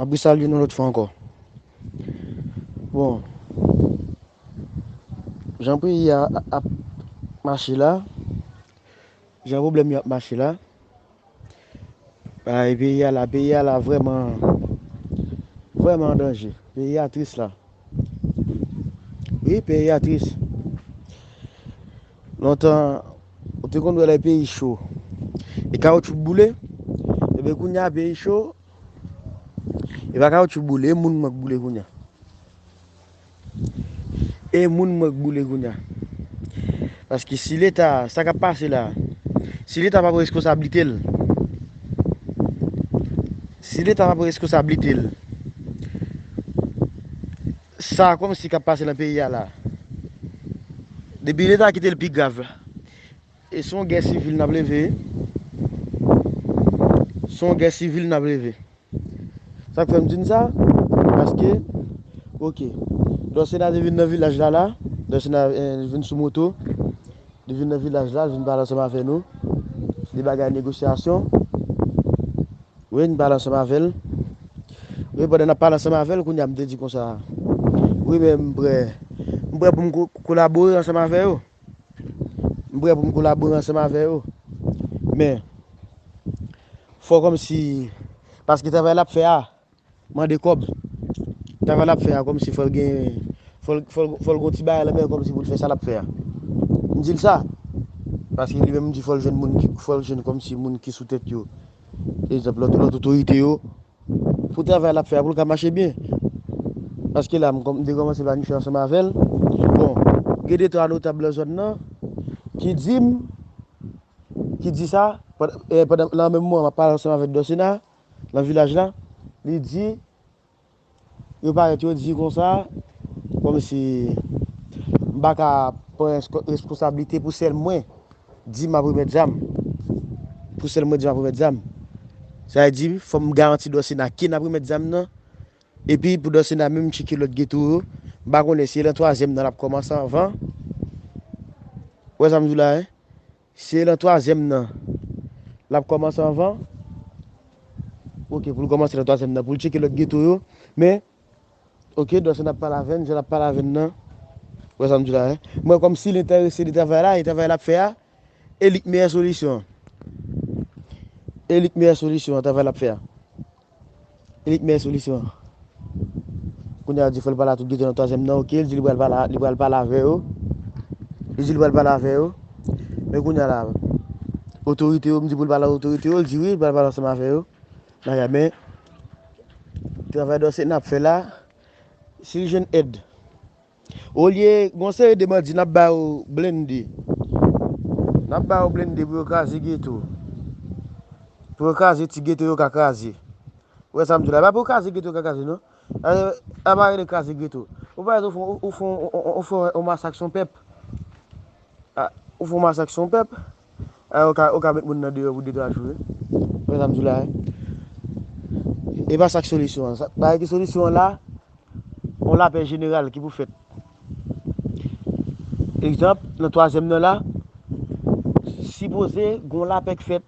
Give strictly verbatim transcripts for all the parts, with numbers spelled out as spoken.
Mwen ap resalye nou lòt fwa ankò. Bon, jan peyi a ap mache la, jan pwoblèm yo ap mache la, ay, peyi a la, peyi a la vrèman, vrèman an danje. Peyi a tris la. Wi, peyi a tris. Lontan, ou te konn wè lè peyi cho, e kawoutchou k boule. Ebyen, kounye a, peyi cho, e pa kawoutchou k boule, e moun mwen k boule kounye a. E moun mwen k boule kounye a. Paske si Leta, sa k ap pase la, si Leta pa pran reskonsablite l, si Leta pa pran reskonsablite l, sa kòmsi k ap pase nan peyi a la, depi Leta kite l pi grav la. E se yon gè sivil n ap leve. Se yon gè sivil n ap leve. Sa k fè m di n sa? Paske, oke, Dòsena te vin nan vilaj la la. Dòsena, eh, vin sou moto. Li vin nan vilaj la, li vin pale ansanm avè nou. Li bagay negosyasyon. Wi, n pale ansanm avè l. Wi, pandan n ap pale ansanm avè l, kounye a m te di konsa, wi, men m prè, m prè pou m ko-, kolabore ansanm avè yo. M prè pou m kolabore ansanm avè yo. Men, fò kòmsi, paske travay l ap fè a, mande kòb. Travay l ap fè a, kòmsi fò l gen, fò l, fò l, fò l gon ti bagay nan men l, kòmsi pou l fè sa l ap fè a. M di l sa. Paske li menm, m di fò l jwenn moun ki, fò l jwenn kòmsi moun ki sou tèt yo. Egzanp, lòt, lòt otorite yo. Pou travay l ap fè a, pou l ka mache byen. Paske la, m kòm-, m te kòmanse planifye ansanm avè l. Bon, gen de twa notab nan zòn nan ki di m, ki di sa, pandan, eh, pandan, nan menm moman, m ap pale ansanm avèk Dòsena, nan vilaj la, li di, yo parèt, yo di konsa, kòmsi m pa ka pran resko-, reskonsablite pou sèl mwen di m ap remèt zam. Pou sèl mwen di m ap remèt zam. Sa vle di, fò m garanti Dòsena ke n ap remèt zam nan. Epi pou Dòsena menm tcheke lòt geto yo. M pa konnen si e nan twazyèm nan l ap kòmanse anvan. Ou wè sa m di w la, en? Si e nan twazyèm nan l ap kòmanse anvan. Oke, pou l kòmanse nan twazyèm nan, pou l tcheke lòt geto yo. Men, oke, Dòsena ap pale avè n, jan l ap pale avè n nan. Ou wè sa m di w la, en? Mwen, kòmsi l enterese de travay la, e travay l ap fè a, e li k meyè solisyon an. E li k meyè solisyon an, travay l ap fè a. E li k meyè solisyon an. Kounye a, yo di fò l pale a tout geto nan twazyèm nan, oke, li di li pral pale, li pral pale avè yo. Li di li pral pale avè yo. Men kounye a la, otorite yo, m di pou l pale a otorite yo, li di wi, li pral pale ansanm avè yo. Bagay, men, travay Dòsena ap fè la, si l jwenn èd. Olye, gon seri de bandi, n ap ba yo blende. N ap ba yo blende pou yo kraze geto. Pou yo kraze ti geto yo ka kraze. Ou wè sa m di w la? E pa pou yo kraze geto yo ka kraze, non. A, a pa rele kraze geto. Ou pa wè ou fè, ou fè, ou fè yon masak sou yon pèp. A, ou fè yon masak sou yon pèp. A, ou ka, ou ka met moun nan deyò pou de twa jou, wi. Ou wè sa m di w la, wi. E pa sa k solisyon an. Sa, bagay ki solisyon an la, yon lapè jeneral ki pou fèt. Egzanp, nan twazyèm nan la, sipoze gon lapè k fèt.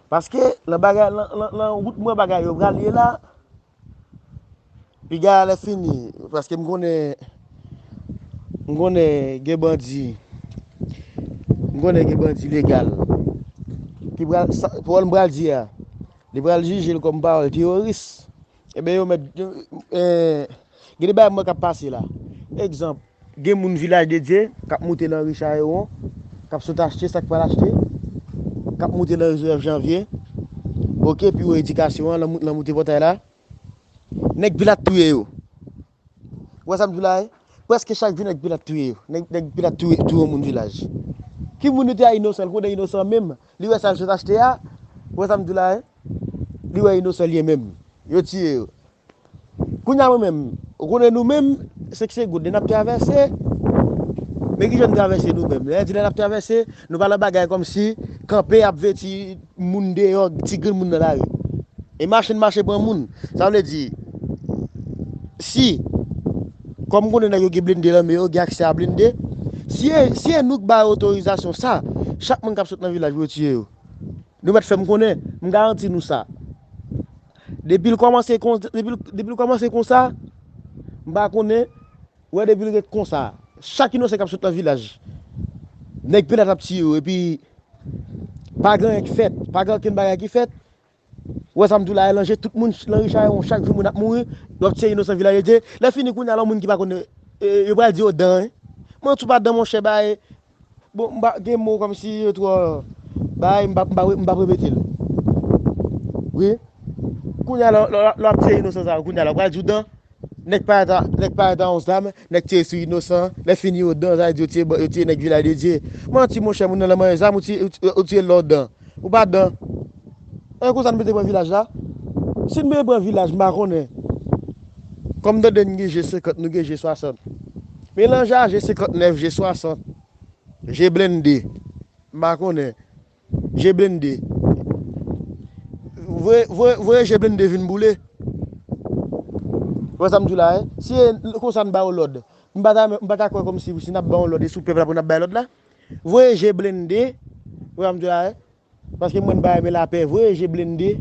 Paske nan bagay, nan, nan, nan wout mwen bagay yo pral ye la, piga a lè fini, paske m konnen, m konnen gen bandi, m konnen gen bandi legal. Ki pral, sa, pawòl m pral di a, li pral jije l kòm pawòl teworis. Ebyen, yo mèt, eh, gen de bagay mwen k ap pase la. Egzanp, gen moun Vilaj de Dye k ap moute nan ri Chayewon, k ap sot achte sa k pral achte, k ap moute nan ri Jozèf Janvye, oke, pi wo edikasyon an, nan mou-, nan moute pòtay la. Nèg Pilat touye yo. Ou wè sa m di w la, wi? Prèske chak jou nèg Pilat touye yo. Nèg, nèg Pilat touye, touye yon moun Vilaj. Ki moun li te a inosan, l konnen inosan menm. Li wè sa l sot achte a. Ou wè sa m di w la, wi? Li wè inosan l ye menm. Yo tiye yo. Kounye a mwen menm, ou konnen nou menm, senk senk goud, lè n ap travèse, men ki jan n travèse nou menm. Lè n di lè n ap travèse, nou pa nan bagay kòmsi kanpe ap veti moun deyò, ti grenn moun nan lari. E mache n mache pran moun. Sa vle di, si, kòm m konnen nèg yo gen blende nan men yo, gen aksè a blende, si e, si e nou k ba yo otorizasyon sa, chak moun k ap sot nan vilaj pou yo tiye yo. Nou mèt fè m konnen, m garanti nou sa. Depi l kòmanse kon, depi l, depi l kòmanse konsa, m pa konnen, wè depi l ret konsa. Chak inosan k ap sot nan vilaj, nèg Pilat ap tiye yo, epi pa gen anyen k fèt, pa gen okenn bagay ki fèt. Wè sa m di w la, Elanje, tout moun nan Richayon, chak jou moun ap mouri, yo ap tiye inosan vilaj de Dye. Lè fini kounye a, lè moun ki pa konn, e, yo pral di yo dan, wi. Mwen tou pa dan, monchè, bay. Bon, m pa gen mo kòmsi yo twò bay, m pa, m pa, m pa repete l. Wi. Kounye a, lè, lè, lè w ap tiye inosan sa yo, kounye a, lè w pral di w dan, nèg parèt a, nèg parèt a yon zam, nèg tiye sou inosan, lè fini yo dan, sa vle di yo tiye, yo tiye nèg vilaj de Dye. Manti, monchè, moun nan la manje zam, ou tiye, ou tiye, ou tiye lè w dan. Ou pa dan. E konsa n mete pran vilaj la. Si n mete pran vilaj, m pa konnen. Kòm m tande n gen G senkant, nou gen G swasant. Melanje a G senkantnèf, G swasant, G blende. M pa konnen. G blende. Voye, voye, voye G blende vin boule. Ou wè sa m di w la, wi? Si e konsa n ba yo lòd, m pa ta, m pa ta kwè kòmsi si n ap ba yo lòd, e sou pèp la pou n ap bay lòd la. Voye G blende. Ou wè sa m di w la, wi? Paske mwen m pa renmen lapè. Voye G blende.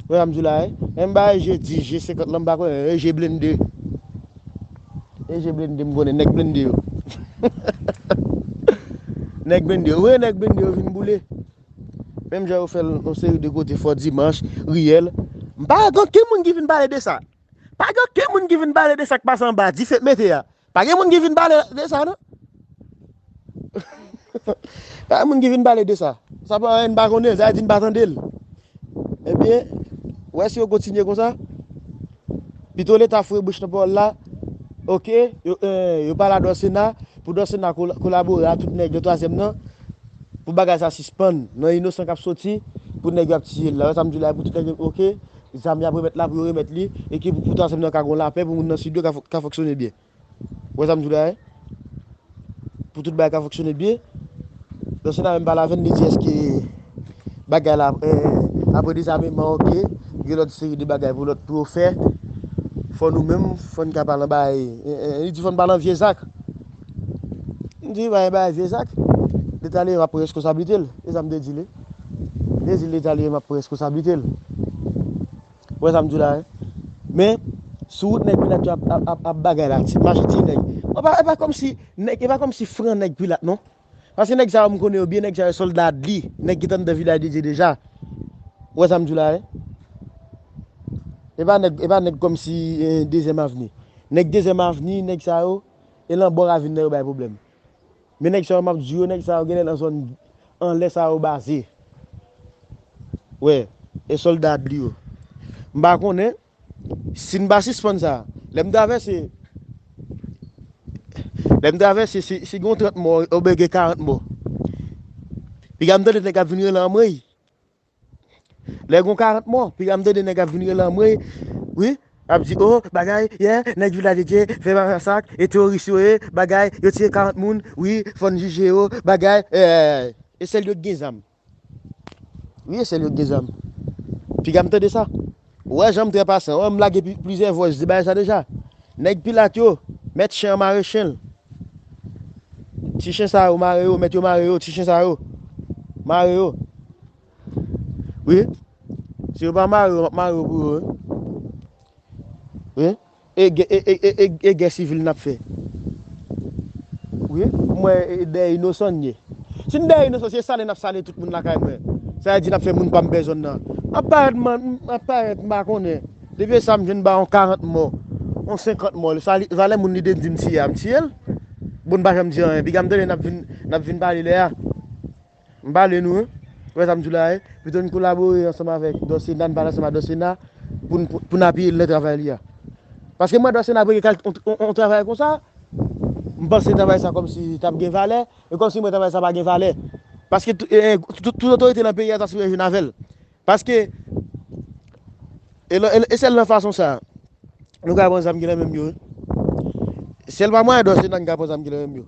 Ou wè sa m di w la, wi? Menm bagay G dis, G senkant lan, m pa kwè, e G blende. E G blende, m konnen nèg blende yo. Nèg blende yo. Voye nèg blende yo vin boule. Menm jan yo fè l yon seri de kote, Fò Dimanch, Riyèl. M pa gen okenn moun ki vin pale de sa. Pa gen okenn moun ki vin pale de sa k pase anba, dife k mete a. Pa gen moun ki vin pale de sa, non. Pa gen moun ki vin pale de sa. Sa pa anyen n pa konnen, sa vle di n pa tande l. Ebyen, w wè si yo kontinye konsa, pito Leta foure bouch nan pawòl la, oke, yo, eh, yo pale a Dòsena, pou Dòsena kola-, kolabore a tout nèg nan twazyèm nan, pou bagay sa sispann, nan inosan k ap soti, pou nèg yo ap tiye l la. Wè sa m di la, pou tout nèg yo, oke, zam y ap remèt la, pou yo remèt li, e ke pou, pou twazyèm nan ka gon lapè, pou moun nan Sid yo ka fon-, ka fonksyone byen. Wè sa m di w la, wi? Pou tout bagay ka fonksyone byen. Dòsena menm pale avè n, li di èske bagay la, eh, apre dezameman, oke, gen lòt seri de bagay pou lòt pou yo fè. Fò nou menm, fò n ka pale an bagay, eh, eh, li di fò n pale an vye zak. M di, pa gen bagay vye zak. Leta li menm ap pran reskonsablite l. E sa m te di li. M te di Leta li menm ap pran reskonsablite l. Ou wè sa m di w la, wi? Men, sou wout nèg Pilat yo ap, ap, ap, ap bagay la, ti, mache ti nèg. E pa, e pa kòmsi, nèg, e pa kòmsi fran nèg Pilat, non. Paske nèg sa yo, m konnen yo byen, nèg sa yo, sòlda Adli, nèg ki t anndan Vilaj de Dye deja. Ou wè sa m di w la, wi? E pa nèg, e pa nèg kòmsi, eh, Dezyèm Avni. Nèg Dezyèm Avni, nèg sa yo, e nan bò ravin nan yo bay pwoblèm. Men nèg sa yo m ap di yo, nèg sa yo genlè nan zòn anlè sa yo baze. Wè, e sòlda Adli yo. M pa konnen si n pa sispann sa. Lè m travèse, lè m travèse, si, si gen trant mò, oubyen gen karant mò, piga m tande nèg ap vin rele anmwey. Lè gon karant mò, piga m tande nèg ap vin rele anmwey, wi, ap di, o, bagay, yè, nèg Vilaj de Dye fè masak, e teworis yo ye, bagay, yo tiye karant moun, wi, fò n jije yo, bagay, e, e sèl yo k gen zam. Wi, e sèl yo k gen zam. Piga m tande sa. Ou wè jan m trè pasan, ou wè m lage plizyè vòs de bagay sa deja. Nèg Pilat yo, mèt chen an mare chen l. Ti chen sa yo, mare yo, mèt yo mare yo, ti chen sa yo. Mare yo. Wi. Si yo pa mare yo, m ap mare yo pou yo, wi. Wi. E gè, e, e, e, e, e gè sivil n ap fè. Wi. Mwen, e, dèyè inosan n ye. Si n dèyè inosan, se sale n ap sale tout moun lakay mwen. Sa vle di n ap fè moun pa m pè zòn nan. M ap parèt, man, m ap parèt, m pa konnen. Depi e sa m jwenn ba yon karant mò, yon senkant mò. Sa li, valè moun li te di m tiye a, m tiye l. Bon, n pa janm di anyen. Piga m tande n ap vin, n ap vin pale lè a. M pale nou, wi. Ou wè sa m di w la, wi. Pito n kolabore ansanm avèk Dòsena, n pale ansanm ak Dòsena pou n, pou, pou n apiye l nan travay li a. Paske m wè Dòsena ap regle kal-, on, on, on travay konsa, m panse travay sa kòmsi t ap gen valè, e kòmsi m wè travay sa pa gen valè. Paske tou, e, tou, tout otorite nan peyi a ta sipoze jwenn avè l. Paske, e, e, e sèl nan fason sa, nou ka pran zam ki nan men m yo, wi. Sèl pa mwayen Dòsena n ka pran zam ki nan men m yo.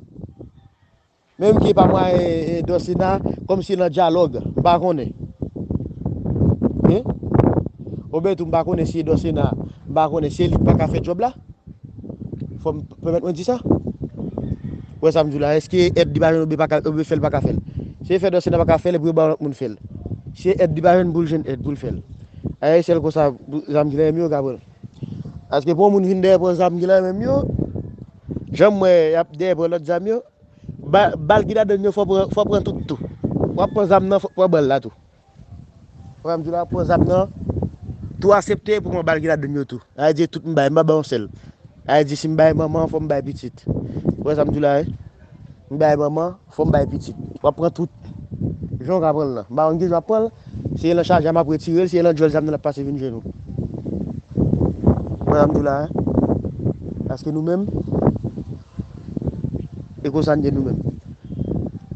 Menm ke pa mwayen, e, Dòsena, kòmsi nan dyalòg, m pa konnen. Wi. Oubyen tou, m pa konnen si e Dòsena, m pa konnen si e li k pa ka fè djòb la. Fò m pèmèt mwen di sa. Ou wè sa m di w la, èske èd li pa jwenn oubyen pa ka, oubyen fè l pa ka fè l? Si e fè Dòsena pa ka fè l, epi yo ba yon lòt moun fè l. Si e èd li pa jwenn pou l jwenn èd pou l fè l. Ayè sèl konsa zam ki nan men yo ka pran l. Paske pou yon moun vin dèyè pran zam ki nan men yo, jan m wè y ap dèyè pran lòt zam yo, ba- bal ki ladan yo fò pran, fò pran tout tou. W ap pran zam nan, fò pran bal la tou. Frè m di la, pran zam nan, tou aksepte pou pran bal ki ladan yo tou. Sa vle di tout m bay, m pa bay yon sèl. Sa vle di si m bay manman, fò m bay pitit. Ou wè sa m di la, wi? M bay manman, fò m bay pitit. W ap pran tout. Jan w ka pran l lan. M pa konn ki jan w ap pran l. Si e lan chaja, m ap retire l. Si e lan djòl, zam nan ap pase vin jwenn ou. Ou wè sa m di la, wi? Paske nou menm, e konsa n ye nou menm.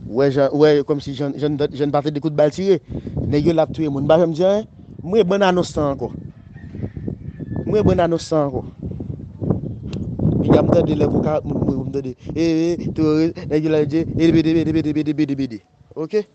Ou wè jan, ou wè kòmsi jan, jan, jan pa tande kout bal tire. Nèg yo la ap touye moun. M pa janm di anyen. M wè bann anons lan ankò. M wè bann anons lan ankò. Piga m tande lè pou karant moun mouri pou m tande. E, e, teworis, nèg yo la yo di, e, bede, bede, bede, bede, bede, bede. Oke?